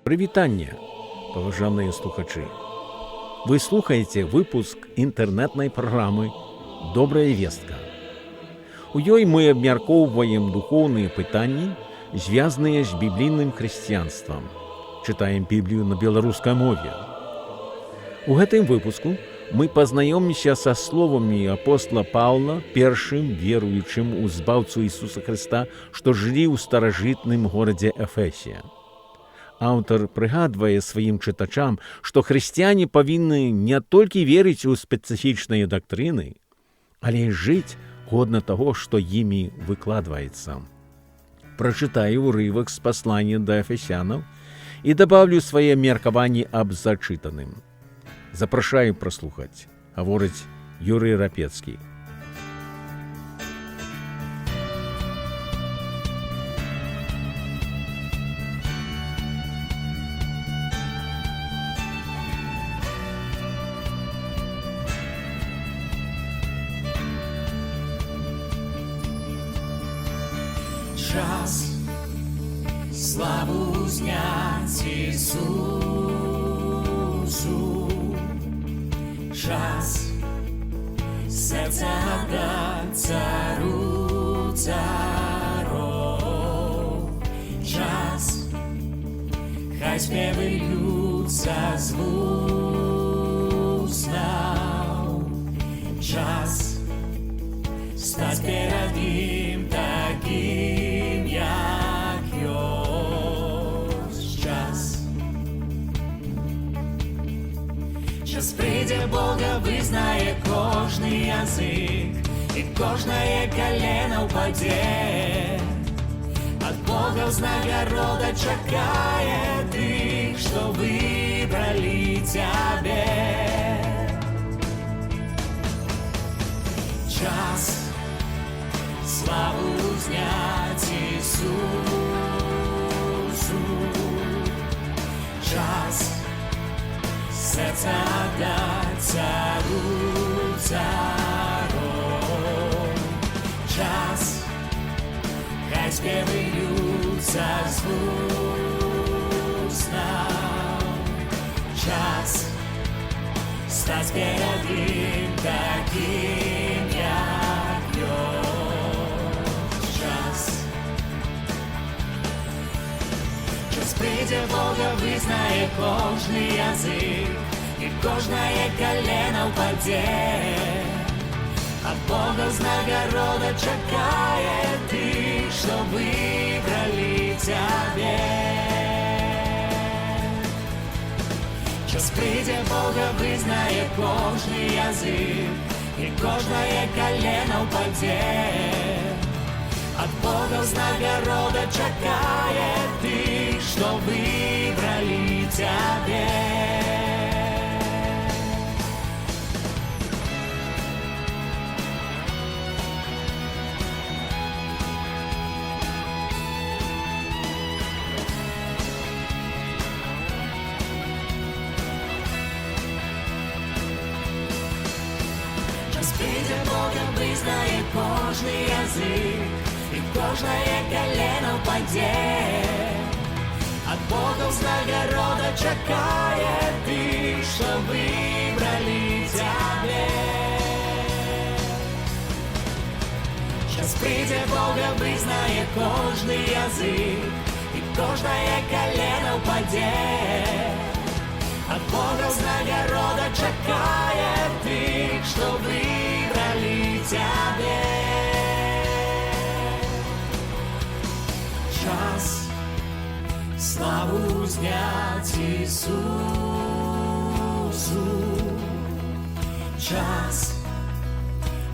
Прывітанне, паважаныя слухачы. Вы слухаеце выпуск інтэрнэтнай праграмы «Добрая вестка». У ёй мы абмяркоўваем духоўныя пытанні, звязаныя з біблійным хрысціянствам. Чытаем Біблію на беларускай мове. У гэтым выпуску мы пазнаёмімся са словамі апостала Паўла, першым веруючым у збаўцу Ісуса Хрыста, што жылі ў старажытным горадзе Эфесе. Аўтар прыгадвае сваім чытачам, што хрысціяне павінны не толькі верыць у спецыфічныя дактрыны, але і жыць годна таго, што імі выкладваецца. Прачытаю урывак з паслання да эфесянаў і дабаўлю свае меркаванні аб зачытаным. Запрашаю праслухаць, гаворыць Юрый Рапецкі. Час славу зняць Ісусу, час серця дать цару царов, час хай спевы льюцца з вуснаў, час стаць перад ім такім, як ёсць час. Час прыйдзе, Бога вызнае кожны язык, і кожнае калена ўпадзе. Ад Бога ўзнагарода чакае тых, што выбралі цябе. Час славу зняць Ісусу, час серця дать цару царов, час хай спевы льюцца з вуснаў, час стаць перад ім такім, як ёсць час. Час прыйдзе, Бога вызнае кожны язык, і кожнае калена ўпадзе. Ад Бога ўзнагарода чакае тых, што выбралі цябе. Час прыйдзе, Бога вызнае кожны язык, і кожнае калена ўпадзе. Ад Бога ўзнагарода чакае тых, што выбралі цябе. Час прыйдзе, Бога вызнае кожны язык, і кожнае калена ўпадзе. Ад Бога ўзнагарода чакае тых, што выбралі цябе. Час прыйдзе, Бога вызнае кожны язык, і кожнае калена ўпадзе. Ад Бога ўзнагарода чакае тых, што выбралі цябе. Час славу зняць Ісусу, час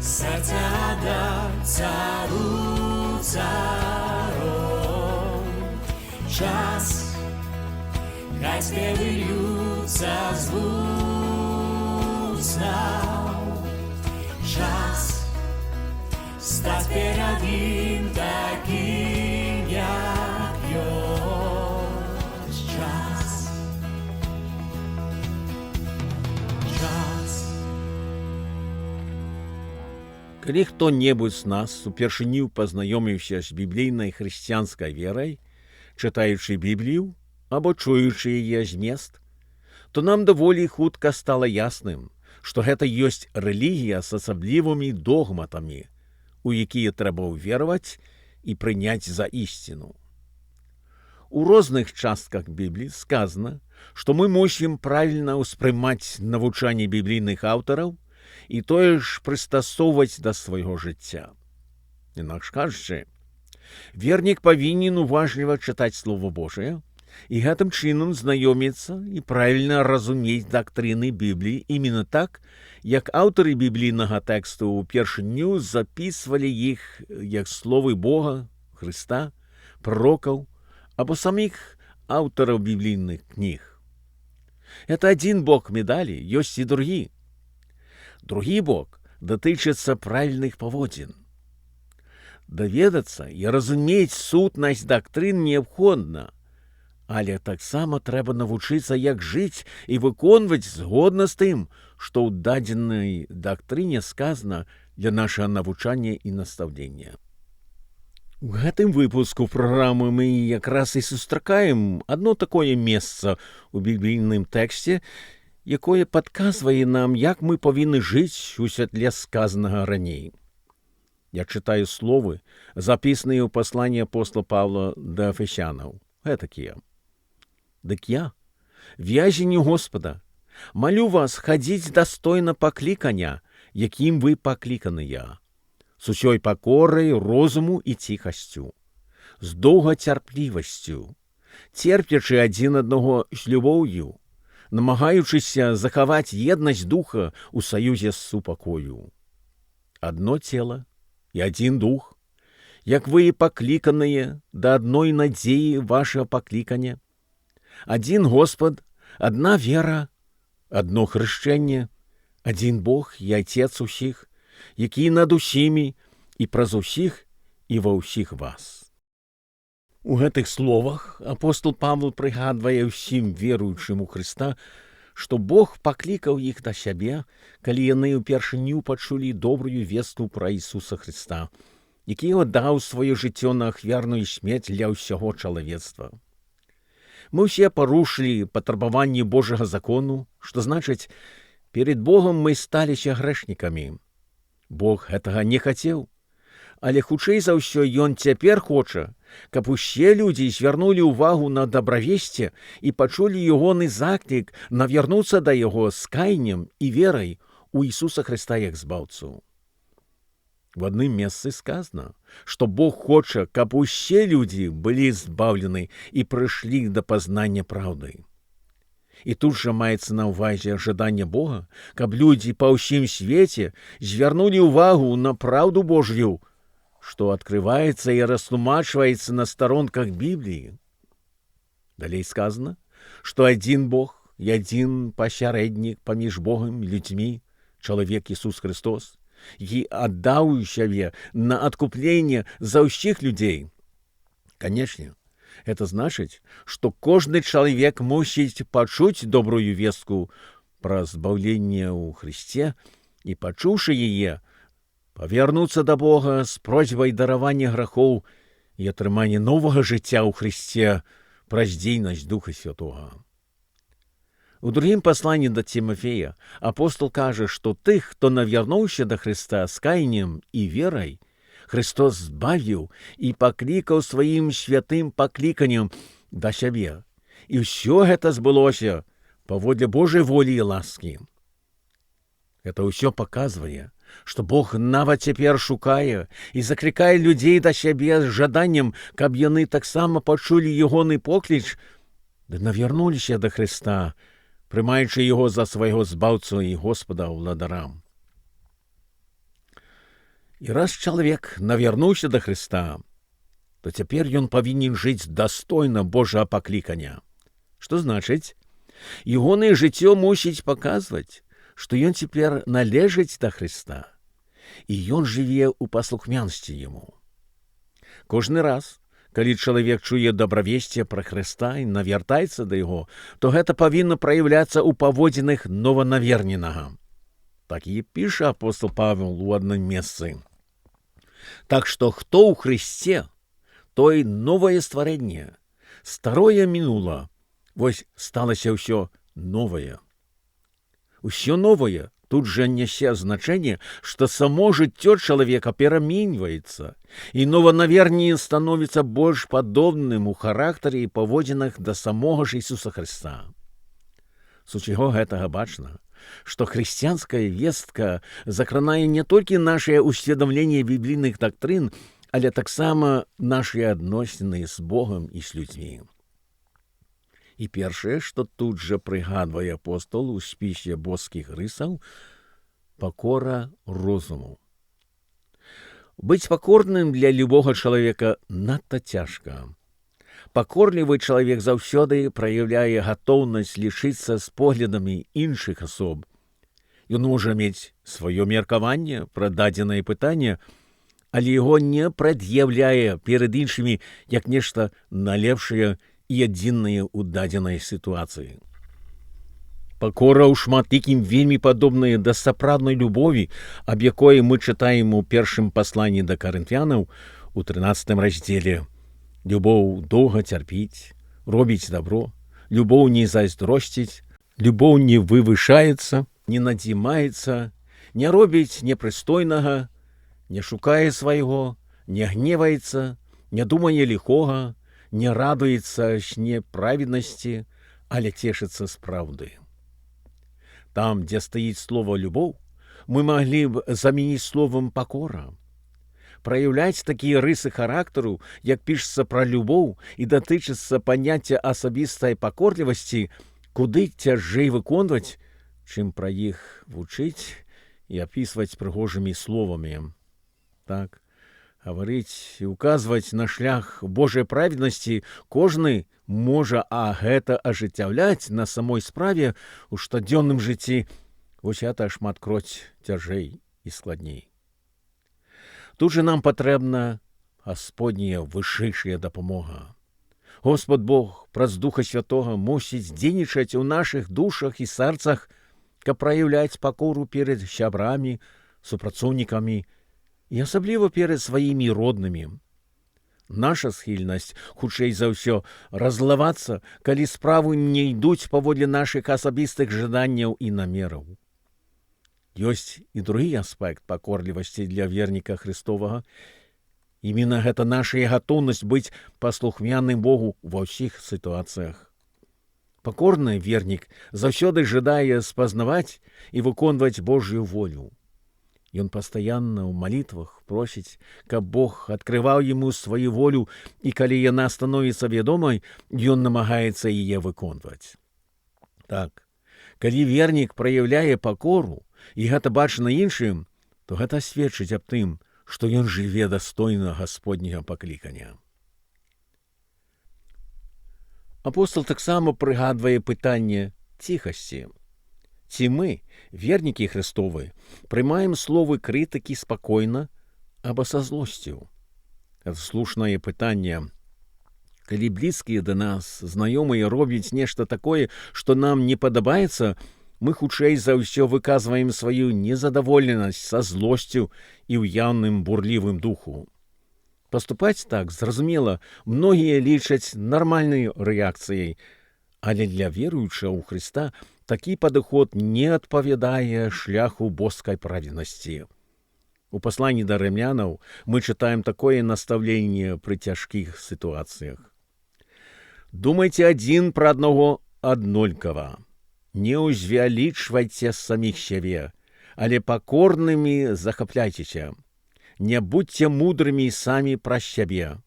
серця дать цару царов, час хай спевы льюцца з вуснаў, час стаць перад ім такім, як ёсць час. Час. Калі хто-небудзь з нас упершыню пазнаёміўся з біблійнай хрысціянскай верай, чытаючы Біблію, або чуючы яе змест, то нам даволі хутка стала ясным, што гэта ёсць рэлігія з асаблівымі догматамі, у якія трэба ўвераваць і прыняць за ісціну. У розных частках Бібліі сказана, што мы мусім правільна ўспрымаць навучанне біблійных аўтараў і тое ж прыстасоўваць да свайго жыцця. Інакш кажучы, вернік павінен уважліва чытаць Слова Божае і гэтым чынам знаёміцца і правільна разумець дактрыны Бібліі именно так, як аўтары біблійнага тэксту ўпершыню запісвалі іх як словы Бога, Хрыста, пророкаў або саміх аўтараў біблійных кніг. Это адзін бок медалі, ёсць і другі. Другі бок датычыцца правільных паводзін. Даведацца і разумець сутнасць дактрын неабходна, але таксама трэба навучыцца, як жыць і выконваць згодна з тым, што ў дадзенай дактрыне сказана для нашага навучання і настаўлення. У гэтым выпуску праграмы мы якраз і сустракаем адно такое месца ў біблійным тэксце, якое падказвае нам, як мы павінны жыць у святле сказанага раней. Я чытаю словы, запісаныя ў пасланні апостала Павла да эфесянаў. Гэтакія. Дык я, вязень у Господа, малю вас хадзіць дастойна паклікання, якім вы пакліканыя, з усёй пакорай розуму і ціхасцю, з доўгацярплівасцю, церпячы адзін аднаго з любоўю, намагаючыся захаваць еднасць духа ў саюзе супакою. Адно цела і адзін дух, як вы і пакліканыя да адной надзеі вашага паклікання. Адзін Господ, адна вера, адно хрышчэнне, адзін Бог і Айцец усіх, які над усімі і праз усіх і ва ўсіх вас. У гэтых словах апостол Павел прыгадвае ўсім веруючым у Хрыста, што Бог паклікаў іх да сябе, калі яны ўпершыню пачулі добрую вестку пра Ісуса Хрыста, які аддаў сваё жыццё на ахвярную смерць для ўсяго чалавецтва. Мы ўсе парушылі патрабаванні Божага закону, што значыць, перед Богом мы сталіся грэшнікамі. Бог гэтага не хацеў, але хутчэй за ўсё ён цяпер хоча, каб усе людзі звярнулі ўвагу на дабравесце і пачулі ягоны заклік навярнуцца да яго з каяннем і верай у Ісуса Хрыста як збаўцу. В адным месцы сказана, што Бог хоча, каб усе людзі былі збаўлены і прыйшлі да пазнання праўды. І тут жа маецца на ўвазе жаданне Бога, каб людзі па ўсім свеце звярнулі ўвагу на праўду Божью, што адкрываецца і растлумачваецца на старонках Бібліі. Далей сказана, што адзін Бог і адзін пасярэднік паміж Богам і людзьмі, чалавек Ісус Хрыстос, і аддаў сябе на адкупленне за ўсіх людзей. Канечне, это значыць, што кожны чалавек мусіць пачуць добрую вестку пра збаўленне ў Хрысце і, пачуўшы яе, павярнуцца да Бога з просьбай даравання грахоў і атрымання новага жыцця ў Хрысце праз дзейнасць Духа Святога. У другім пасланні да Цімафея апостол кажа, што тых, хто навярнуўся да Хрыста з каяннем і верай, Хрыстос збавіў і паклікаў сваім святым пакліканнем да сябе. І ўсё гэта збылося паводле Божай волі і ласкі. Это ўсё паказвае, што Бог нават цяпер шукае і заклікае людзей да сябе з жаданнем, каб яны таксама пачулі ягоны покліч, ды навярнуліся да Хрыста, прымаючы яго за свайго збаўцу і Господа ўладара. І раз чалавек навярнуўся да Хрыста, то цяпер ён павінен жыць дастойна Божага паклікання. Што значыць, ягонае жыццё мусіць паказваць, што ён цяпер належыць да Хрыста, і ён жыве ў паслухмянасці яму. Кожны раз, калі чалавек чуе дабравесце пра Хрыста і навяртаецца да яго, то гэта павінна праяўляцца ў паводзінах нованаверненага. Так і піша апостол Павел у адным месцы. Так што хто ў Хрысце, той новае стварэнне, старое мінула, Вось сталася ўсё новае. Усё новае тут жа нясе значэнне, што само жыццё чалавека пераменьваецца, і нованаверненне становіцца больш падобным у характары і паводзінах да самога ж Ісуса Хрыста. З усяго гэтага бачна, што хрысціянская вестка закранае не толькі нашае ўсведамленне біблійных дактрын, але таксама нашыя адносіны з Богам і з людзьмі. І першае, што тут жа прыгадвае апостол у спісе боскіх рысаў: пакора розуму. Быць пакорным для любога чалавека надта цяжка. Пакорлівы чалавек заўсёды праяўляе гатоўнасць лічыцца з поглядамі іншых асоб. Ён можа мець сваё меркаванне пра дадзенае пытанне, але яго не прад'яўляе перад іншымі як нешта найлепшае і адзінае ў дадзенай сітуацыі. Пакора ў шматлікім вельмі падобная да сапраўднай любові, аб якой мы чытаем у першым пасланні да Карынфянаў у 13 раздзеле. Любоў доўга цярпіць, робіць дабро, любоў не зайздросціць, любоў не вывышаецца, не надзімаецца, не робіць непрыстойнага, не шукае свайго, не гневаецца, не думае ліхога, не радуецца з неправеднасці, але цешыцца з праўды. Там, дзе стаіць слова «любоў», мы маглі б замяніць словам «пакора». Праяўляць такія рысы характару, як пішацца пра любоў і датычыцца паняцця асабістай пакорлівасці, куды цяжэй выконваць, чым пра іх вучыць і апісваць прыгожымі словамі. Так, гаварыць і указваць на шлях Божай праведнасці кожны можа, а гэта ажыццяўляць на самой справе ў штодзённым жыцці, вось гэта шматкроць цяжэй і складней. Тут жа нам патрэбна Гасподняя вышэйшая дапамога. Господ Бог праз Духа Святога мусіць дзейнічаць у нашых душах і сэрцах, каб праяўляць пакору перад сябрамі, супрацоўнікамі і асабліва перад сваімі роднымі. Наша схільнасць, хутчэй за ўсё, раззлавацца, калі справы не ідуць паводле нашых асабістых жаданняў і намераў. Ёсць і другі аспект пакорлівасці для верніка Хрыстовага. Именно гэта наша гатоўнасць быць паслухмяным Богу ва ўсіх сітуацыях. Пакорны вернік заўсёды жадае спазнаваць і выконваць Божую волю. Ён пастаянна ў малітвах просіць, каб Бог адкрываў яму сваю волю, і калі яна становіцца вядомай, ён намагаецца яе выконваць. Так, калі вернік праяўляе пакору, і гэта бачна іншым, то гэта сведчыць аб тым, што ён жыве дастойна Гасподняга паклікання. Апостал таксама прыгадвае пытанне ціхасці. Ці мы, вернікі Хрыстовы, прымаем словы крытыкі спакойна або са злосцю? Это слушнае пытанне. Калі блізкія да нас, знаёмыя робяць нешта такое, што нам не падабаецца, мы хутчэй за ўсё выказваем сваю незадаволенасць са злосцю і ў яўным бурлівым духу. Паступаць так, зразумела, многія лічаць нармальнай рэакцыяй, але для веруючага ў Хрыста такі падыход не адпавядае шляху боскай праведнасці. У пасланні да рымлянаў мы чытаем такое настаўленне пры цяжкіх сітуацыях. Думайце адзін пра аднаго аднолькава. Не ўзвялічвайце саміх сябе, але пакорнымі захапляйцеся. Не будзьце мудрымі самі пра сябе.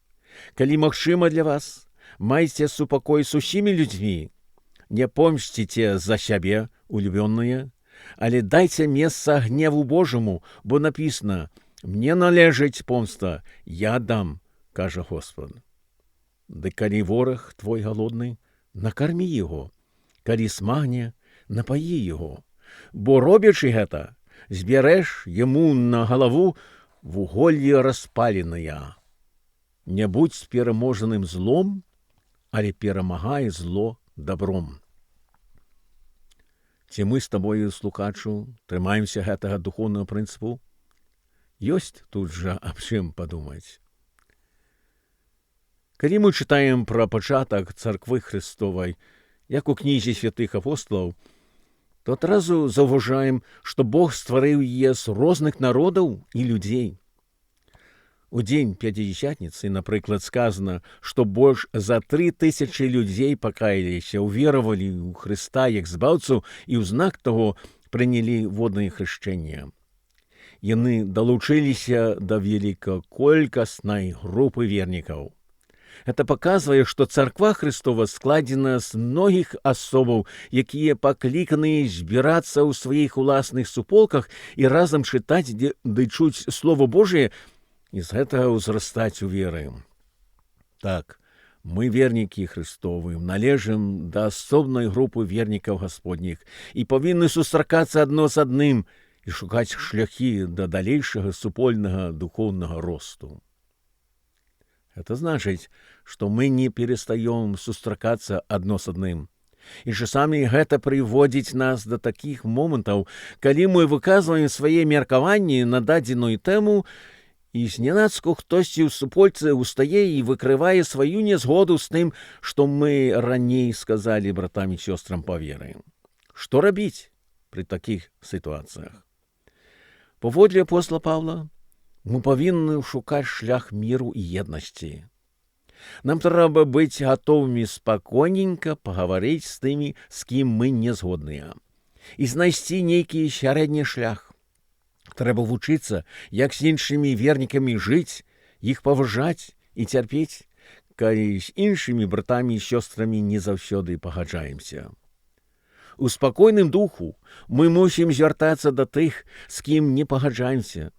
Калі магчыма для вас, майце супакой з усімі людзьмі. Не помсціце за сябе, улюбёныя, але дайце месца гневу Божаму, бо напісана: «Мне належыць помста, я дам», кажа Господ. Дык калі вораг твой галодны, накармі яго, калі смагне, напаі яго. Бо робячы гэта, збярэш яму на галаву вуголле распаленае. Не будзь пераможаным злом, але перамагай зло добром. Ці мы з табою, слухачу, трымаемся гэтага духоўнага прынцыпу? Ёсць тут жа аб чым падумаць. Калі мы чытаем пра пачатак царквы Хрыстовай як у кнізе святых апосталаў, то адразу заўважаем, што Бог стварыў яе з розных народаў і людзей. У дзень Пяцідзесятніцы, напрыклад, сказана, што больш за 3000 людзей пакаяліся, уверавалі ў Хрыста як збаўцу і ў знак таго прынялі воднае хрышчэнне. Яны далучыліся да великаколькаснай групы вернікаў. Это паказвае, што царква Хрыстова складзена з многіх асобаў, якія пакліканы збірацца ў сваіх уласных суполках і разам чытаць ды чуць Слово Божие і з гэтага ўзрастаць у веры. Так, мы, вернікі Хрыстовы, належым да асобнай групы вернікаў Гасподніх і павінны сустракацца адно з адным і шукаць шляхі да далейшага супольнага духоўнага росту. Это значыць, што мы не перастаём сустракацца адно з адным. І часамі гэта прыводзіць нас да такіх момантаў, калі мы выказваем свае меркаванні на дадзеную тэму, і знянацку хтосьці ў супольцы ўстае і выкрывае сваю нязгоду з тым, што мы раней сказалі братам і сёстрам па веры. Што рабіць пры такіх сітуацыях? Паводле апостала Павла, мы павінны шукаць шлях міру і еднасці. Нам трэба быць гатовымі спакойненька пагаварыць з тымі, з кім мы не згодныя, і знайсці нейкі сярэдні шлях. Трэба вучыцца, як з іншымі вернікамі жыць, іх паважаць і цярпець, калі з іншымі братамі і сёстрамі не заўсёды пагаджаемся. У спакойным духу мы мусім звяртацца да тых, з кім не пагаджаемся,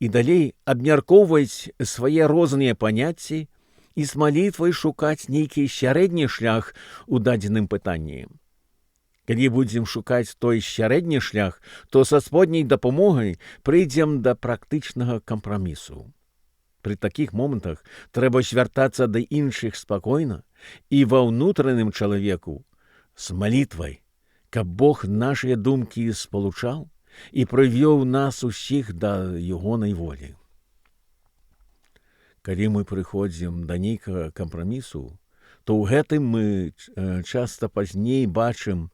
і далей абмяркоўваць свае розныя паняцці і з малітвай шукаць нейкі сярэдні шлях у дадзеным пытанні. Калі будзем шукаць той сярэдні шлях, то са Гасподняй дапамогай прыйдзем да практычнага кампрамісу. Пры такіх момантах трэба звяртацца да іншых спакойна і ва ўнутраным чалавеку з малітвай, каб Бог нашыя думкі спалучаў і прывёў нас усіх да ягонай волі. Калі мы прыходзім да нейкага кампрамісу, то ў гэтым мы часта пазней бачым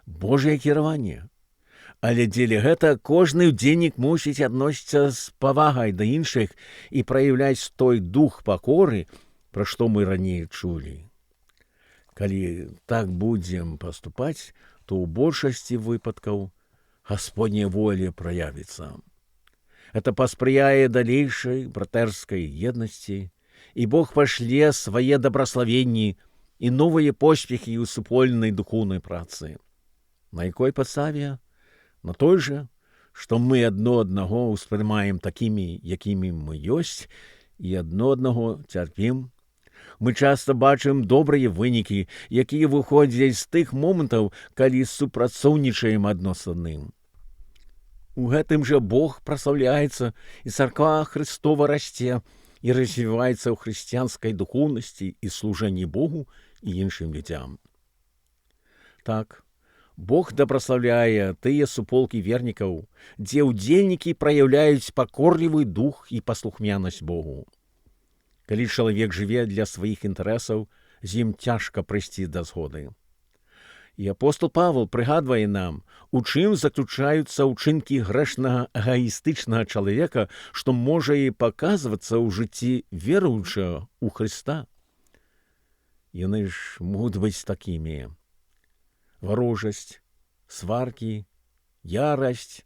Божае кіраванне. Але дзеля гэта кожны ўдзельнік мусіць адносіцца з павагай да іншых і праяўляць той дух пакоры, пра што мы раней чулі. Калі так будзем паступаць, то ў большасці выпадкаў Гасподняя воля праявіцца. Это паспрыяе далейшай братэрскай еднасці, і Бог пашле свае дабраславенні і новыя поспехі ў супольнай духоўнай працы. На якой падставе? На той жа, што мы адно аднаго ўспрымаем такімі, якімі мы ёсць, і адно аднаго цярпім. Мы часта бачым добрыя вынікі, якія выходзяць з тых момантаў, калі супрацоўнічаем адно з адным. У гэтым жа Бог праслаўляецца, і царква Хрыстова расце і развіваецца ў хрысціянскай духоўнасці і служэнні Богу і іншым людзям. Так, Бог дабраслаўляе тыя суполкі вернікаў, дзе ўдзельнікі праяўляюць пакорлівы дух і паслухмянасць Богу. Калі чалавек жыве для сваіх інтарэсаў, з ім цяжка прыйсці да згоды. І апостол Павел прыгадвае нам, у чым заключаюцца ўчынкі грэшнага эгоістычнага чалавека, што можа і паказвацца ў жыцці веруючага ў Хрыста. Яны ж могуць быць такімі: варожасць, сваркі, ярасць,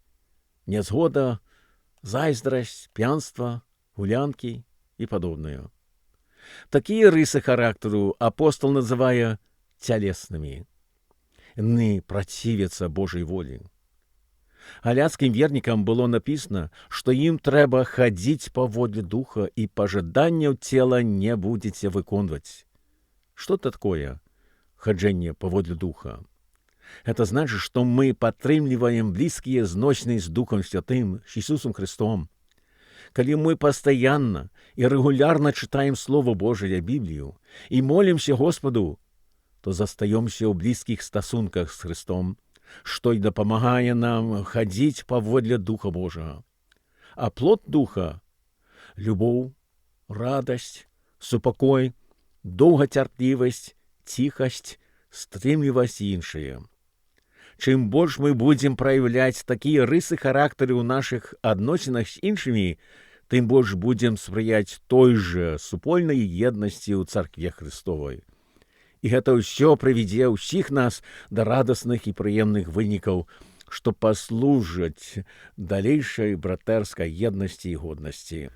нязгода, зайздрасць, п'янства, гулянкі і падобнае. Такія рысы характару апостол называе цялеснымі. Яны працівяцца Божай волі. Галяцкім вернікам было напісана, што ім трэба хадзіць паводле духа і пажаданняў цела не будзеце выконваць. Што такое хаджэнне паводле духа? Это значыць, што мы падтрымліваем блізкія зносіны з Духам Святым, з Ісусам Хрыстом. Калі мы пастаянна і рэгулярна чытаем Слово Божие, Біблію, і молімся Госпаду, то застаёмся ў блізкіх стасунках з Хрыстом, што і дапамагае нам хадзіць паводле Духа Божага. А плод Духа — любоў, радасць, супакой, доўгацярплівасць, ціхасць, стрымлівасць і іншае. Чым больш мы будзем праяўляць такія рысы характару ў нашых адносінах з іншымі, тым больш будзем спрыяць той жа супольнай еднасці ў царкве Хрыстовай. І гэта ўсё прывядзе ўсіх нас да радасных і прыемных вынікаў, што паслужаць далейшай братэрскай еднасці і годнасці.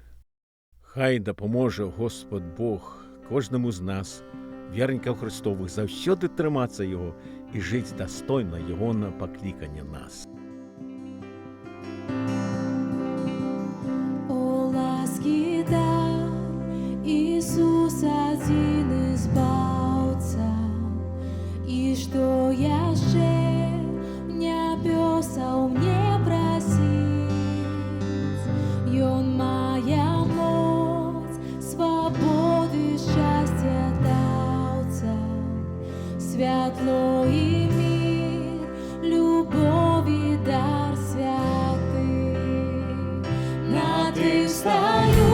Хай дапаможа Господ Бог кожнаму з нас, вернікаў Хрыстовых, заўсёды трымацца Яго і жыць дастойна Ягонага паклікання нас. О, ласкі дар, Ісус адзіны Збаўца, і што яшчэ нябёсаў мне прасіць? Ён мае моц свабоды, шчасця даўца, святло і мір, любові дар святы. На тым стаю,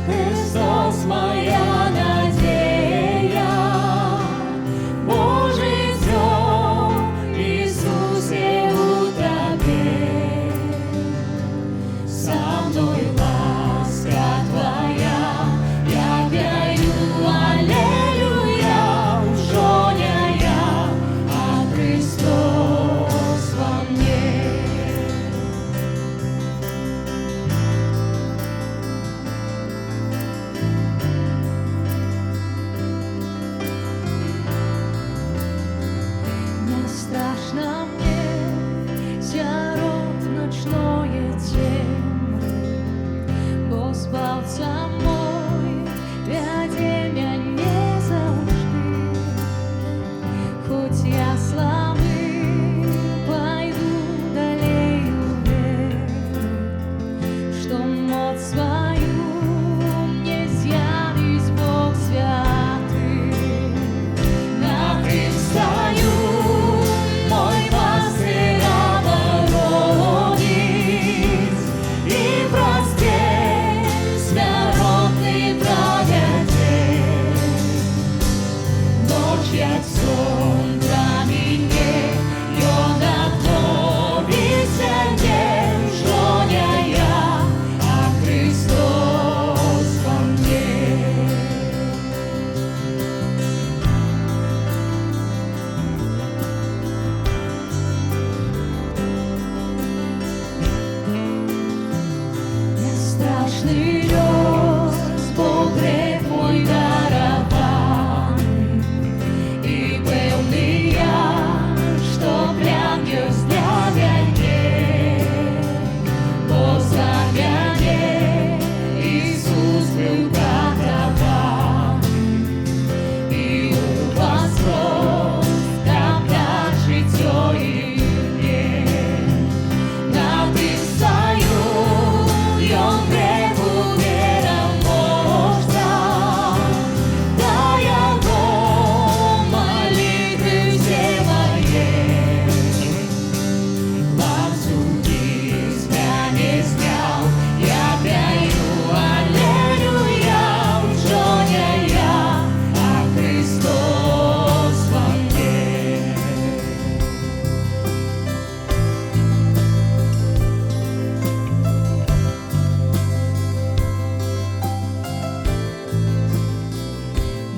Хрыстос мая надзея, бо жыццё, Ісусе, у Табе. Са мной ласка Твая, я пяю алелюя, ужо не я, а Хрыстос ва мне. Не страшна мне сярод начное цемры, бо Збаўца мой вядзе мяне заўжды. Хоць я слабы, пайду далей у веры, што моц сваю мне з'явіць Бог святы. На тым стаю, мой пастыр абароніць, і праз дзень смяротны правядзе. Ноч, як сон, праміне, ён адновіць мяне, ужо не я, а Хрыстос ва мне. Не страшны лёс, бо грэх мой дараваны, І пэўны я, што план ёсць для мяне, бо за мяне Ісус быў катаваны, і ўваскрос, каб даць жыццё і мне. На тым стаю, Ён грэху пераможца, да Яго малітвы ўсе мае. Ланцугі з мяне зняў, я пяю алелюя, ужо не я, а Хрыстос ва мне.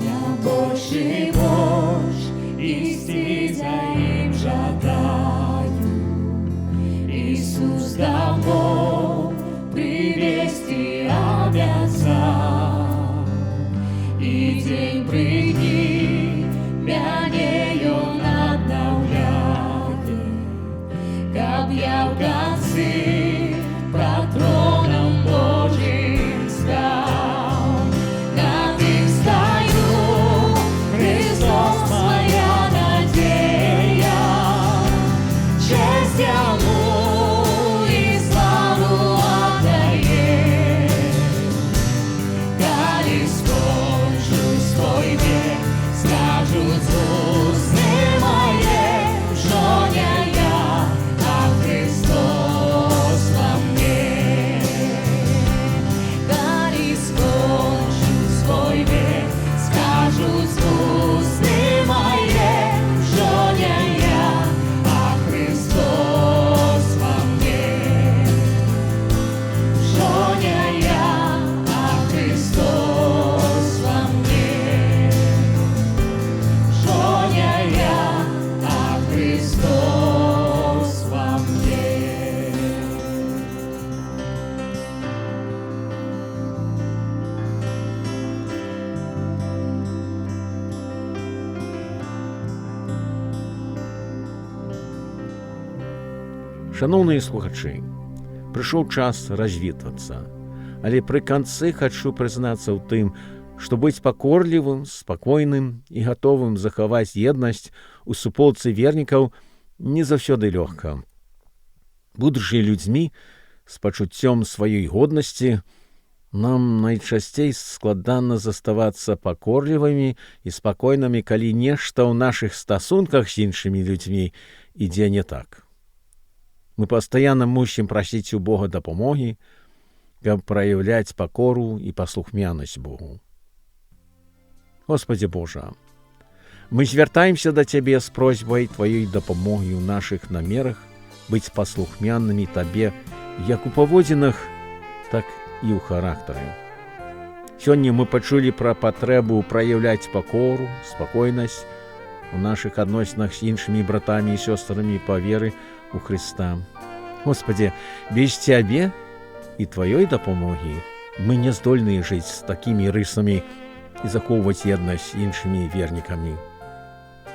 Я больш і больш ісці за ім жадаю. Ісус дамоў прывесці абяцаў. І дзень пры дні мяне ён аднаўляе, каб я ў канцы прад тронам Божым стаў. На тым стаю, Хрыстос мая надзея, чэсць Яму і Шаноўныя слухачы, прыйшоў час развітвацца, але пры канцы хачу прызнацца ў тым, што быць пакорлівым, спакойным і гатовым захаваць еднасць у суполцы вернікаў не заўсёды лёгка. Будучы людзьмі з пачуццём сваёй годнасці, нам найчасцей складана заставацца пакорлівымі і спакойнымі, калі нешта ў нашых стасунках з іншымі людзьмі ідзе не так. Мы пастаянна мусім прасіць у Бога дапамогі, каб праяўляць пакору і паслухмянасць Богу. Госпадзе Божа, мы звяртаемся да Цябе з просьбай Тваёй дапамогі ў нашых намерах быць паслухмянымі Табе як у паводзінах, так і ў характары. Сёння мы пачулі пра патрэбу праяўляць пакору, спакойнасць у нашых адносінах з іншымі братамі і сёстрамі па веры у Хрыста. Госпадзе, без Цябе і Тваёй дапамогі мы не здольныя жыць з такімі рысамі і захоўваць еднасць з іншымі вернікамі.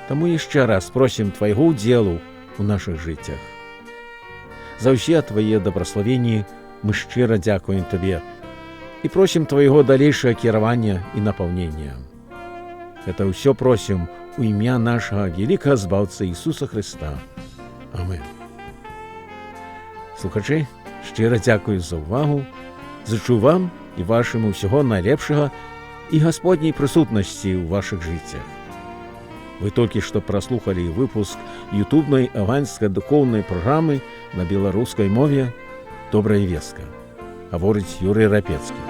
Таму яшчэ раз просім Твайго ўдзелу ў нашых жыццях. За ўсе Твае дабраславенні мы шчыра дзякуем Табе і просім Твайго далейшага кіравання і напаўнення. Гэта ўсё просім у імя нашага вялікага Збаўцы Ісуса Хрыста. Амен. Слухачы, шчыра дзякую за ўвагу, зычу вам і вашым усяго найлепшага і Гасподняй прысутнасці ў вашых жыццях. Вы толькі што праслухалі выпуск ютубнай евангельска-духоўнай праграмы на беларускай мове «Добрая вестка». Гаворыць Юрый Рапецкі.